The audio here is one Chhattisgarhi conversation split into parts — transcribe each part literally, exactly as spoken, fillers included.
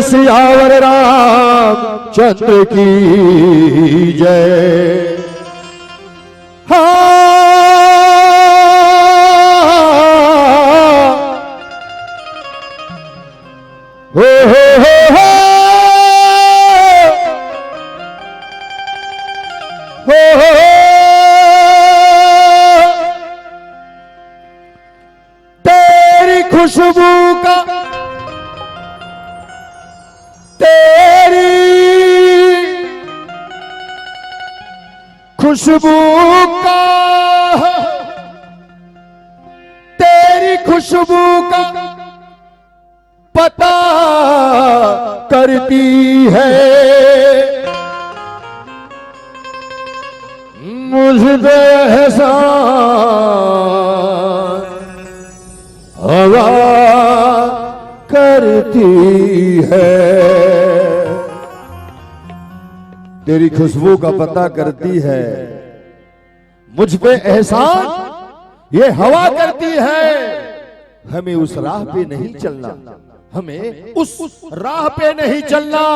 सियावर रामचंद्र की जय। हाँ। हो, हो, हो, हो। हो, हो, हो। तेरी खुशबू का, तेरी खुशबू का, तेरी खुशबू का पता करती है। मुझ पे एहसान हवा करती है। तेरी खुशबू का पता करती है। मुझ पे एहसान ये हवा करती है। हमें उस राह पे नहीं चलना, हमें उस राह पे नहीं चलना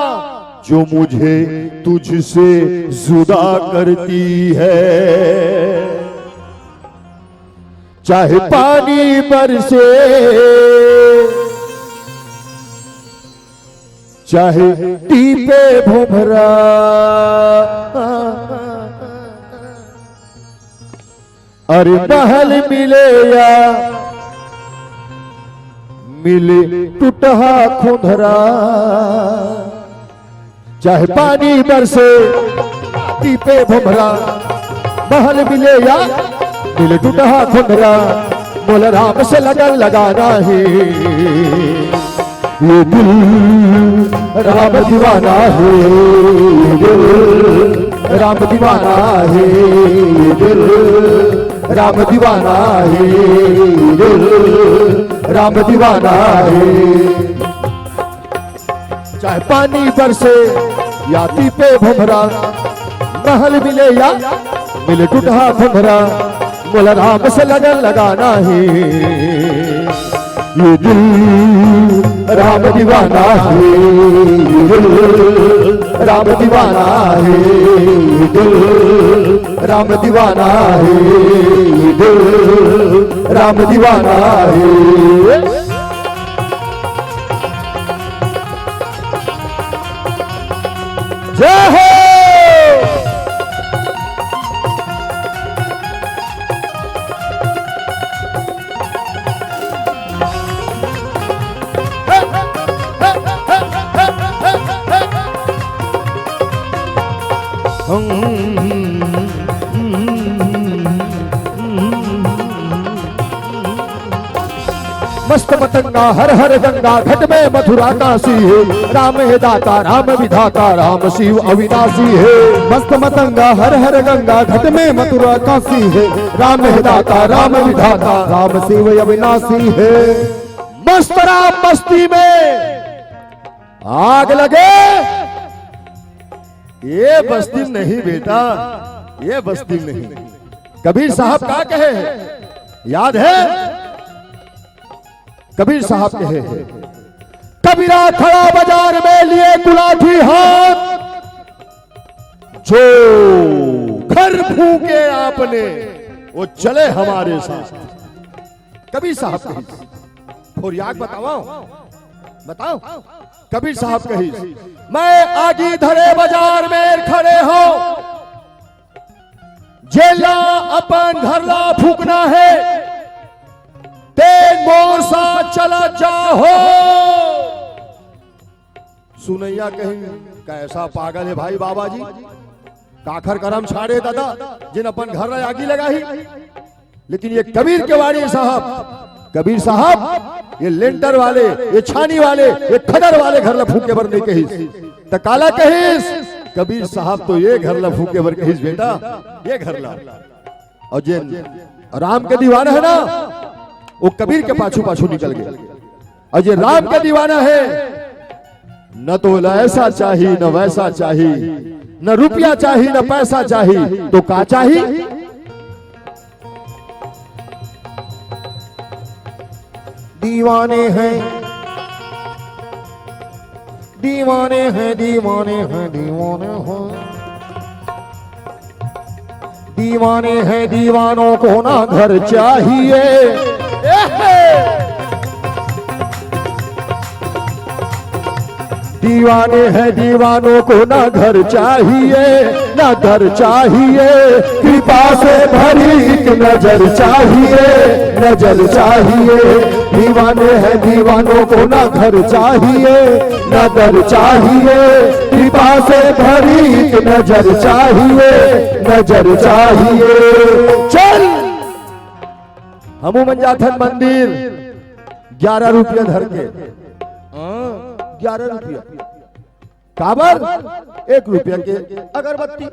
जो मुझे तुझसे जुदा करती है। चाहे पानी बरसे, चाहे टीपे भुभरा, अरे महल मिले या मिले टुटहा खुंधरा, चाहे पानी बरसे, टीपे भुभरा, महल मिले या मिले टुटहा खुंधरा, मोला राम से लगन लगाना हे। ये दिल राम दीवाना हे, ये दिल राम दीवाना हे, ये दिल राम दीवाना हे, ये दिल राम दीवाना हे। चाहे पानी बरसे या टीपे भुभरा, महल मिले या मिले टुटहा खुंधरा, मोला राम से लगन लगाना हे। ये दिल राम दीवाना हे, ये दिल राम दीवाना हे, ये दिल राम दीवाना हे, ये दिल राम दीवाना हे। जय हो। मस्त मतंगा हर हर गंगा, घट में मथुरा काशी हे। राम हे दाता राम विधाता, राम शिव अविनाशी हे। मस्त मतंगा हर हर गंगा, घट में मथुरा काशी हे। राम हे दाता राम विधाता, राम शिव अविनाशी हे। मस्त राम मस्ती में आग लगे, ये बस्ती में नहीं बेटा, ये बस्ती में नहीं। कबीर साहब का कहे हे, याद हे? कबीर साहब कहे हे, कबीरा खड़ा बाजार में लिए कुलाठी हाथ, जो घर फूके आपने, वो चले हमारे साथ। कबीर साहब कहिस, फोरियाक बतावंव, बतावंव। कबीर साहब कहिस, मैं आगी धरे बाजार में खड़े हंव, जेला अपन घर ला फूकना हे, ते मोर साथ चला जाहो। सुनइया कहिन, कैसा पागल हे भाई बाबा जी, काखर करम छाड़े दादा, जेन अपन घर ला आगी लगाही। लेकिन ये कबीर के वाणी साहब, कबीर साहब, ये लेंटर वाले, ये छानी वाले, ये खदर वाले घर ला फूके बर नइ कहिस, त काला कहिस? कबीर साहब तो ये घर ला फूके बर कहिस बेटा, ये घर ला। अउ जेन राम के दीवाना हे ना, वो कबीर के पाछू पाछू निकल गे। अउ जे राम के दीवाना हे, न तो ओला ऐसा चाही, न वैसा चाही, न रुपया चाही, न पैसा चाही, तो का चाही? दीवाने हैं दीवाने हैं, दीवाने हैं, दीवाने हैं। दीवाने हैं, दीवानों को ना घर चाहिए। दीवाने हैं, दीवानों को ना घर चाहिए, ना दर चाहिए। कृपा से भरी एक नजर चाहिए, नजर चाहिए। दीवाने हैं, दीवानों को ना घर चाहिए, ना दर चाहिए। कृपा से भरी एक नजर चाहिए, नजर चाहिए। चल, हमू मन जाथन मंदिर, ग्यारह रुपया धर के। हाँ, ग्यारह रुपया। काबर? एक रुपया के अगरबत्ती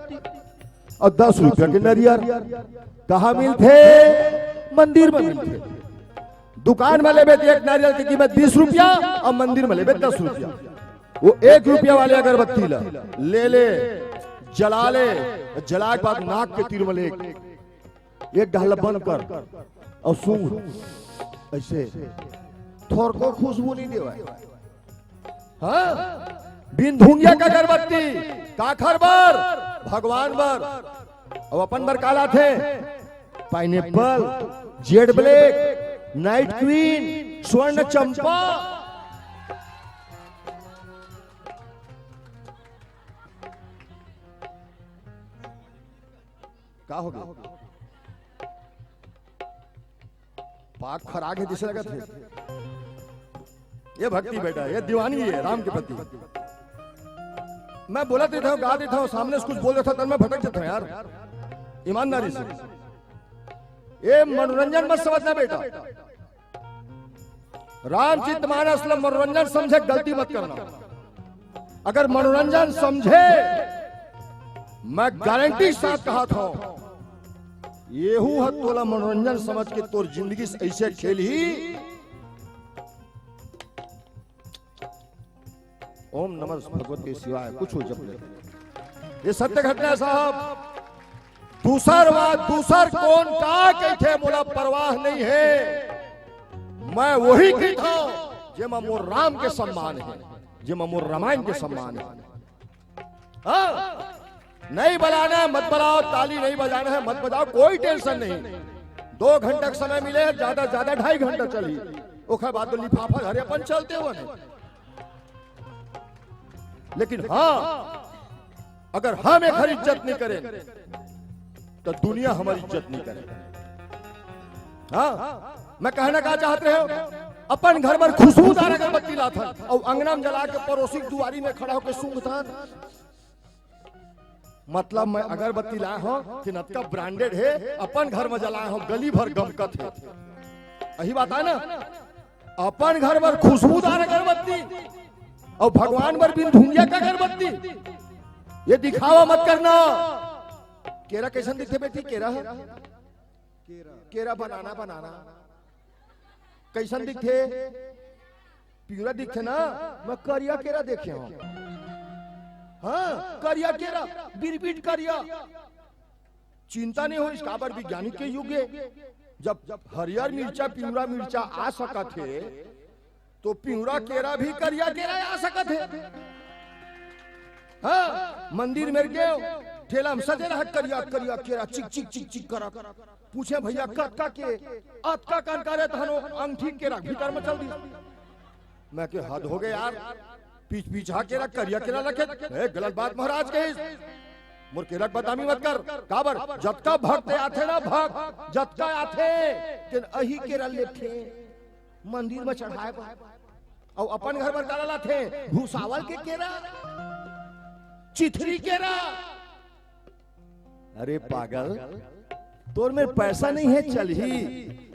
अउ दस रुपया के नरियर। कहाँ मिलथे? मंदिर में मिलथे। दुकान में लेबे त एक नारियल के कीमत बीस रुपया अउ मंदिर में लेबे दस रुपया। वो एक रुपया वाले अगरबत्ती ला ले ले, जला ले, जलाए के बाद नाक के तीर में ले, एक डहर ला बंद कर अउ सूंघ, अइसे थोरको खुशबू नइ देवय। हाँ, बिन धुंगिया के अगरबत्ती, काखर बर? भगवान बर। अउ अपन बर का लाथे? Pineapple, Z black, night queen, स्वर्ण चंपा। का हो गया? पाक फराग है, जिसे लगत है। ये भक्ति बेटा, ये दीवानी है राम के प्रति। मैं बोलत रहिथंव, गात रहिथंव, सामने से कुछ बोल देथंव, तब मैं भटक जाथंव यार, ईमानदारी से। ये मनोरंजन मत समझना बेटा, रामचरित मानस ला मनोरंजन समझे, गलती मत करना। अगर मनोरंजन समझे, मैं गारंटी के साथ कहत हंव, एहू ह तोला मनोरंजन समझ के तोर जिंदगी से अइसे खेलही। ओम नमः भगवते शिवाय, कुछ हो जप ले। ये सत्य घटना साहब। दूसर बात, दूसर कोन का कहिथे, मोला परवाह नइ हे। मैं वही कहिथंव, जेमा मोर राम के सम्मान हे, जेमा मोर रामायण के सम्मान हे। हाँ, नहीं बजाना है, मत बजाओ, ताली नहीं बजाना है, मत बजाओ, कोई टेंशन नहीं। दो घंटा का समय मिले, ज्यादा, ज्यादा ढाई घंटा चली, ओखर बाद तो लिफाफा धरे अपन चलते हुए नहीं। लेकिन हाँ, अगर हम एखर इज्जत नहीं करें, तो दुनिया हमर इज्जत नहीं करे। हाँ, मैं कहना का चाहत रहेंव, अपन घर बर खुशबूदार अगरबत्ती लाथन अउ अंगना में जला के पड़ोसी के दुआरी में खड़ा होके सूंघथन। मतलब, मैं अगरबत्ती लाए हंव कि नतका ब्रांडेड हे, अपन घर में जलाए हंव, गली भर गमकत हे। यही बात है ना? अपन घर बर खुशबूदार अगरबत्ती अउ भगवान बर बिन धुंगिया के अगरबत्ती। ये दिखावा मत करना। केरा कइसन दिखथे बेटी? केरा ह? केरा बनाना, बनाना। कइसन दिखथे? पिंवरा दिखथे ना? मैं करिया केरा देखे हंव। हाँ, करिया केरा, बिरबिट करिया। चिंता नइ होइस, काबर वैज्ञानिक के युग हे। जब हरियर मिर्चा, पिंवरा मिर्चा आ सकत हे, तो पिंवरा केरा भी करिया केरा आ सकत हे। हाँ, मंदिर में गेंव, ठेला में सजे रहा करिया करिया केरा, चिक चिक चिक चिक करत। पूछेंव, "भइया, कतका के?" "अतका कन करे तहन ओ अंगठी केरा भीतर में चल दिस।" मैं कहेंव, "हद हो गे यार, पीछ पीछा केरा करिया केरा रखे।" "ए, गलत बात महाराज कहिस, मोर केरा के बदनामी मत कर।" "काबर?" "जतका भक्त आथे ना, भक्त जतका आथे, तेन अही केरा लेथे मंदिर में चढ़ाए बर, अउ अपन घर बर काला लाथे? भूसावल के केरा, चिथरी केरा।" अरे पागल, तोर मेर पैसा नइ हे, चलही,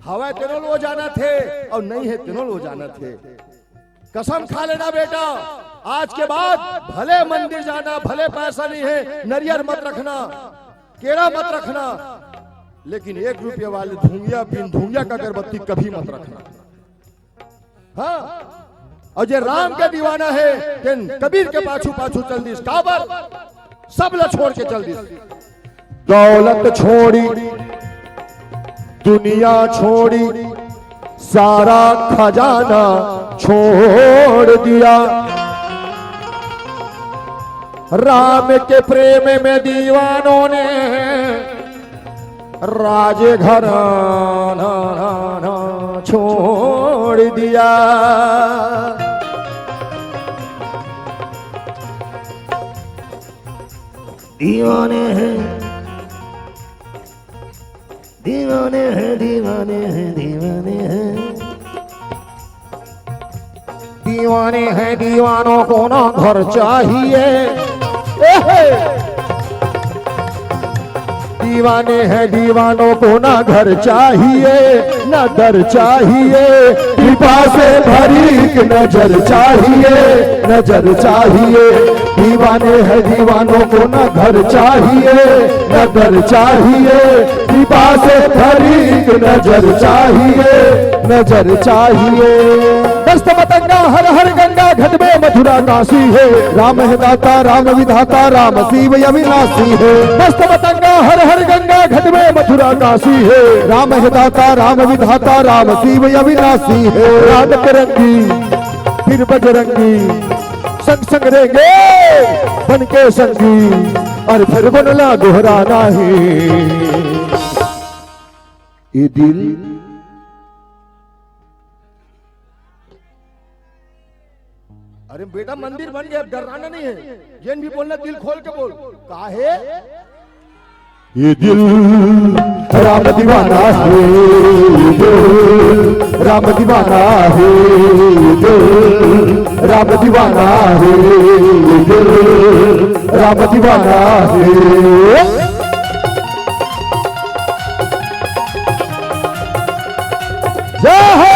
हवय तेनो लो जानत हे अउ नइ हे तेनो लो जानत हे। कसम खा लेना बेटा, आज के बाद भले मंदिर जाना, भले पैसा नइ हे, नरियर मत रखना, केरा मत रखना, लेकिन एक रुपया वाले धुंगिया, बिन धुंगिया के अगरबत्ती कभी मत रखना। हाँ, अउ जे राम के दीवाना हे, तेन कबीर के पाछू पाछू चल दिस। काबर? सब ला छोड़ के चल दिस। दौलत छोड़ी, दुनिया छोड़ी, सारा खजाना छोड़ दिया। राम के प्रेम में दीवानों ने राजघराना छोड़ दिया। दीवाने हैं, दीवाने हैं, दीवाने हैं, दीवाने हैं। दीवाने हैं, दीवानों को ना घर चाहिए। ए हे! दीवाने हैं, दीवानों को ना घर चाहिए, ना दर चाहिए। कृपा से भरी एक नजर चाहिए, नजर चाहिए। दीवाने हैं, दीवानों को ना घर चाहिए, ना दर चाहिए। कृपा से भरी एक नजर चाहिए, नजर चाहिए। मस्त मतंगा हर हर गंगा, घट में मथुरा काशी है। राम है दाता, राम विधाता, राम शिव अविनाशी है। मस्त मतंगा हर हर गंगा, घट में मथुरा काशी है। राम है दाता, राम विधाता, राम शिव अविनाशी है। राम के रंगी फिर बजरंगी, संग संग रेंगे बन के संगी, और फिर बनला गोहराना है। ये दिल। अरे बेटा, मंदिर बन गया, अब डराना नहीं है। ये भी बोलना, दिल खोल के बोल। काहे? ये दिल राम दीवाना है, ये दिल राम दीवाना है, ये दिल राम दीवाना है, ये दिल राम दीवाना है। जय हो।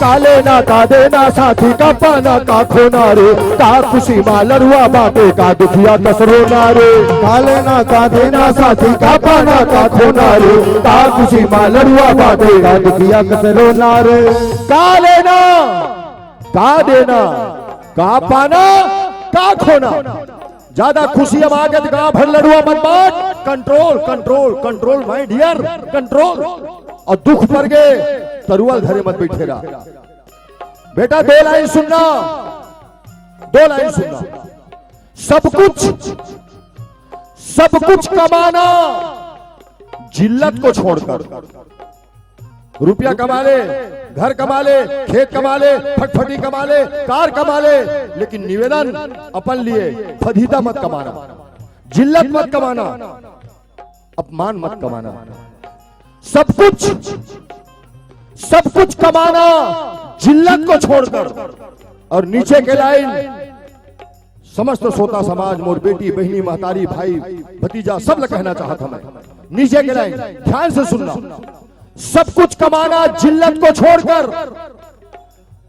काले ना का देना, साथी का पाना का खोना रे। का खुशी मा लड़ुआ बाटे, का दुखिया कस रोना रे। काले ना का देना, साथी का पाना का खोना रे। का खुशी मा लड़ुआ बाटे, का दुखिया कस रोना रे। का लेना, का देना, का पाना, का खोना। ज्यादा खुशी अब आगे तो गांव भर लड़ुआ मत बांट। Control, control, control, my dear, control। और दुख पर गए तरुअल धरे मत बैठे रहा। बेटा, दो लाइन सुनना, दो लाइन सुनना। सब कुछ, सब कुछ कमाना जिल्लत को छोड़कर। रुपया कमा ले, घर कमा ले, खेत कमा ले, फटफटी कमा ले, कार कमा ले, लेकिन निवेदन, अपन लिए फदीदा मत कमाना, जिल्लत मत कमाना, अपमान मत कमाना। सब कुछ, सब कुछ कमाना जिल्लत को छोड़कर। और नीचे के लाइन समस्त श्रोता समाज, मोर बेटी, बहिनी, महतारी, भाई, भतीजा, सब ला कहना चाहत हंव मैं। नीचे के लाइन ध्यान से सुनना। सब कुछ कमाना जिल्लत को छोड़कर,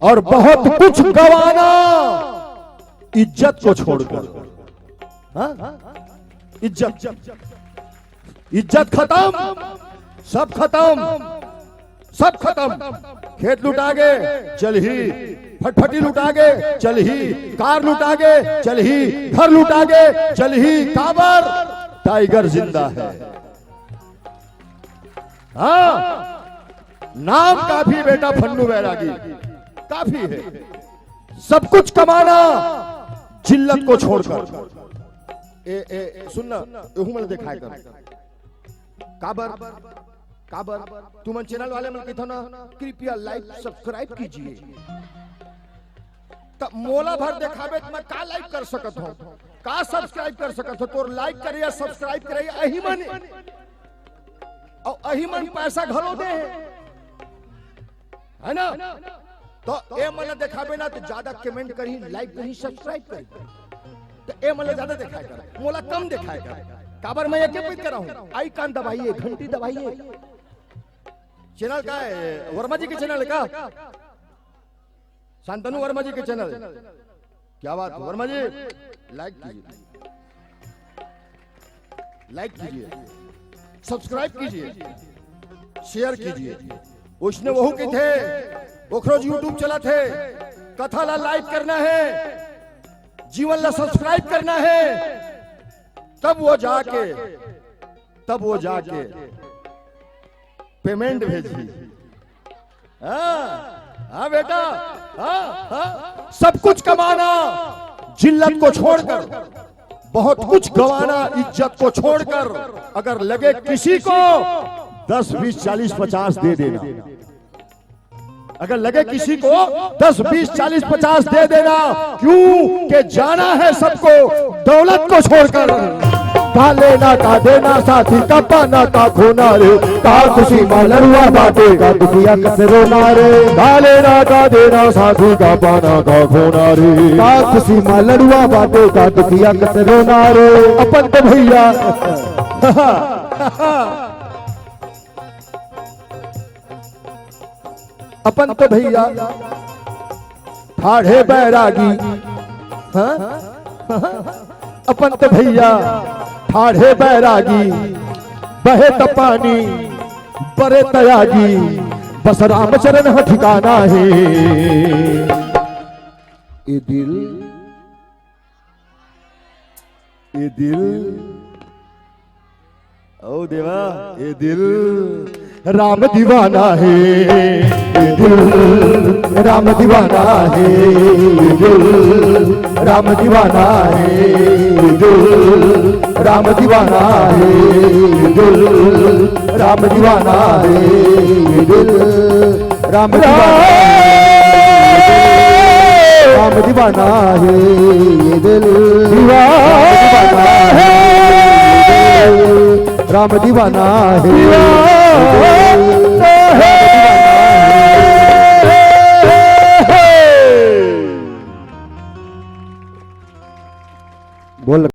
और बहुत कुछ गंवाना इज्जत को छोड़कर। हाँ? इज्जत, इज्जत खतम, सब खतम, सब खतम। खेत लुटा गे, चलही। फटफटी लुटा गे, चलही। कार लुटा गे, चलही। घर लुटा गे, चलही। काबर? टाइगर जिंदा है। हाँ, नाम काफी बेटा फन्नू बैरागी, काफी है। सब कुछ कमाना जिल्लत को छोड़कर। ए, ए, ए, सुन ना, एहू मन देखाय कर। काबर, काबर, तुमन channel वाले मन कहिथव ना, कृपया like subscribe कीजिए। त मोला भर देखाबे त मैं का like कर सकत हंव, का subscribe कर सकत हंव? तोर like करे या subscribe करे, अही मन, अउ अही मन पैसा घलो दे हे। है ना? तो ए मन ला देखाबे ना, तो ज्यादा comment करही, like करही, subscribe करही। तो ए मन ला ज्यादा देखाय कर, मोला कम देखाय कर। काबर मैं एके पइत कराहूं, icon दबाइए, घंटी दबाइए। Channel का है? वर्मा जी के channel है का? शांतनु वर्मा जी के channel। क्या बात है वर्मा जी, like कीजिए, like कीजिए, subscribe कीजिए, share कीजिए। उसने वहू किथे, ओखरो YouTube चलत हे, कथा ला like करना हे, जीवन ला subscribe करना हे, तब वो जाके, तब वो जाके payment भेजही। हाँ, हाँ बेटा, हाँ, हाँ। सब कुछ कमाना, जिल्लत को छोड़कर, बहुत कुछ गंवाना, इज्जत को छोड़कर, अगर लगे किसी को दस, बीस, चालीस, पचास दे देना। अगर लगे किसी को दस, बीस, चालीस, पचास दे देना, क्यों के जाना है सबको दौलत को छोड़कर। का लेना का देना साथी, का पाना का खोना रे। का खुशी मा लड़ुआ बाटे, का दुखिया कस रोना रे। का लेना का देना साथी, का पाना का खोना रे। का खुशी मा लड़ुआ बाटे, का दुखिया कस रोना रे। अपन तो भैया, अपन तो भैया ठाढ़े बैरागी, हाँ? अपन तो भैया ठाढ़े बैरागी, बहे त पानी बरे तयागी, बस रामचरण ह ठिकाना हे। ए दिल, ए दिल, ओ देवा, ए दिल राम दीवाना हे, ए दिल राम दीवाना हे, ए दिल राम दीवाना हे, ए दिल राम दीवाना हे, ए दिल राम दीवाना हे, ए दिल राम दीवाना हे, राम दीवाना हे, ये दिल दीवाना हे, राम दीवाना हे, ये दिल दीवाना हे। बोल